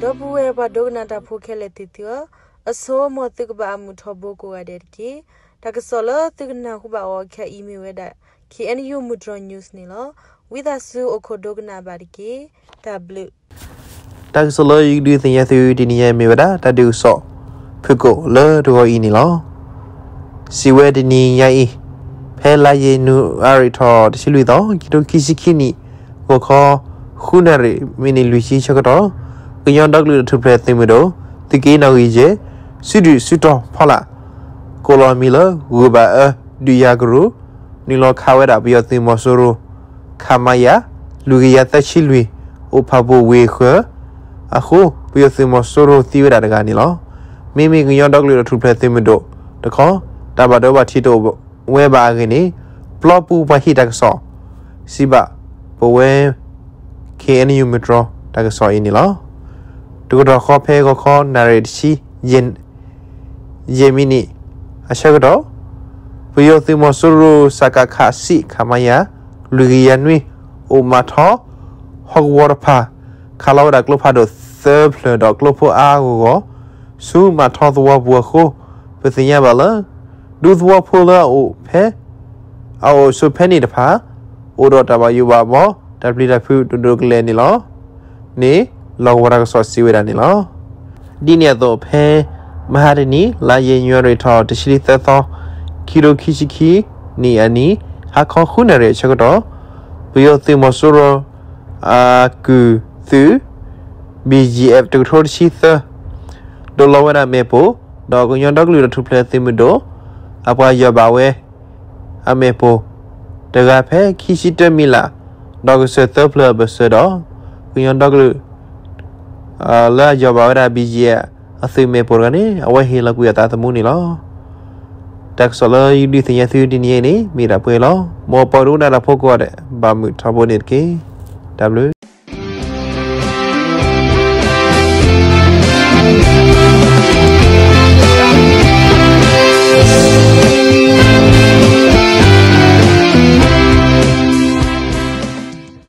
ဒီပုၢ်ဝဲၢ်ပှၤဒိကနၣ်တၢ်ဖိခဲလၢာ်သ့ၣ်သုဧၢ, အဆိ မ်သုကဘၣ်အမုာ်ထီဘိကိးဂၤဒဲးတက့ၢ်. တၢ်ကစီၣ်လၢသုကနၢ်ဟူဘၣ်အီၤခဲအံၤမ့ၢ်ဝဲဒၣ် K N U မုၢ်တြီၤ news န့ၣ်လီၤ. ဝံသးစူၤအိၣ်ခိးဒိကနၣ်ဘၣ်တက့ၢ်. တၢ်ဘျုး တၢ်ကစီၣ်လၢယကဒုးသ့ၣ်ညါသုတနံၤညါအံၤမ့ၢ်ဝဲဒၣ် တၢ်ဒုးကစီၣ်ဖုၣ်ကိာ်လၢတဂီၤအံၤန့ၣ်လီၤ. စံးဝဲတနံၤညါအံၤ, ဖဲလါယနူၤအါရံၤထီၣ်တဆံလွံၢ်သီ ခံထိခံဆံခံနံၣ် ဂီၤခီ ဃုနၣ်ရံၣ် မံးနံးလွံၢ်ဆံဆၢကတီၢ်, ကညီဒီကလုာ်တၢ်ထူၣ်ဖျဲးသုးမုၢ်ဒိၣ် သုးက့နီၣ်ဂံၢ်ယဲၢ် စုဒုၣ်စုတီၤဖီလာ် ကိးလီၤအမံၤလၢ ဂုၢ်ဘၣ်အၢ ဒုးယၤကရူၢ် နုာ်လီၤခးဝဲဒၣ်ပယီၤသုးမီၤစိရိၤ ခမရ လွံၢ်ကယၤသၢဆံလွံၢ် အိၣ်ဖးပူၤဝ့ၢ်ဃၢၤအဃိ ပယီၤသုးမီၤစိရိၤသံဝဲဒၣ်တဂၤန့ၣ်လီၤ. မ့မ့ၢ်ကညီဒီကလုာ်တၢ်ထူၣ်ဖျဲးသုးမုၢ်ဒိၣ်တခီ တၢ်ဘၣ်ဒိဘၣ်ထံးတအိၣ်ဝဲဘၣ်အဂ့ၢ်န့ၣ် ပျီပူၤပှၤဟံးတၢ်ကစီၣ် စံးဘၣ်ပဝဲ K N U မုၢ်တြီၤတၢ်ကစီၣ်အံၤန့ၣ်လီၤ. တကတီၢ်ဃီဖဲဂီၤခီနၣ်ရံၣ်တဆံ ယဲၢ်မံးနံးအဆၢကတီၢ်, ပယီၤသုးမီၤစိရိၤ စကခ စံး ခမရ လွံၢ်ကယၤနွံ အိၣ်မးထီ ဟီၣ်ကဝီၤတဖၣ် ခးလီၤဝဲဒၣ်ကျိဖးဒိၣ်သၢဖျၢၣ်ဒီးကျိဖိအါအါဂီၢ်ဂီၢ် ဆူမးထီသဝီပူၤအဃိ ပသ့ၣ်ညါဘၣ်လၢ ဒူသဝီဖိလၢအအိၣ်ဖဲ အအိၣ်ဆိးဖဲန့ၣ်တဖၣ် အိၣ်ဒီးတၢ်ဘၣ်ယိၣ်ဘၣ်ဘီ တၢ်ပျံၤတၢ်ဖုးဒိၣ်ဒိၣ်ကလဲာ်န့ၣ်လီၤ န့ၣ် လီၢ်ကဝီၤတၢ်ကစီၣ်စံးဝဲဒၣ်န့ၣ်လီၤ. ဒ်န့ၣ်အသိးဖဲ မဟါတနံၤ လါယနူၤအါရံၤထီၣ် တဆံသၢသီ ခံထိခံဆံခံနံၣ်အနံၤ ဟါခီဃုနၣ်ရံၣ်အဆၢကတီၢ် ပယီၤသုးမီၤစိရိၤ အကုၢ်သုး B G F တကထိတဆံသၢ ဒိးလီၤဝဲဒၣ်မ့ၣ်ပိၢ် ဒီးကညီဒီကလုာ်တၢ်ထူၣ်ဖျဲးသုးမုၢ်ဒိၣ် အပှၤယီၢ်ဘၣ်ဝဲ အမ့ၣ်ပိၢ် တဂၤဖဲခံဆံတၢမံးလး ဒီးကစၢၢ်သၢဖျၢၣ်အဘၢၣ်စၢၤဒီး ကညီဒီကလုာ် လၢအယီၢ်ဘၣ်ဝဲဒၣ် B G F အသုးမ့ၣ်ပိၢ်တဂၤန့ၣ် အဝဲဟ့ၣ်လီၤကွံာ်အသးသမူန့ၣ်လီၤ. တၢ်ကစီၣ်လၢယဒုးသ့ၣ်ညါသုတနံၤအံၤန့ၣ် မ့ၢ်ဒၣ်ပှဲၤလီၤ. မ်ပှၤဒိကနၣ်တၢ်ဖိကိးဂၤဒဲး ဘၣ်မုာ်ထီဘိန့ၣ်တက့ၢ်. တၢ်ဘျုး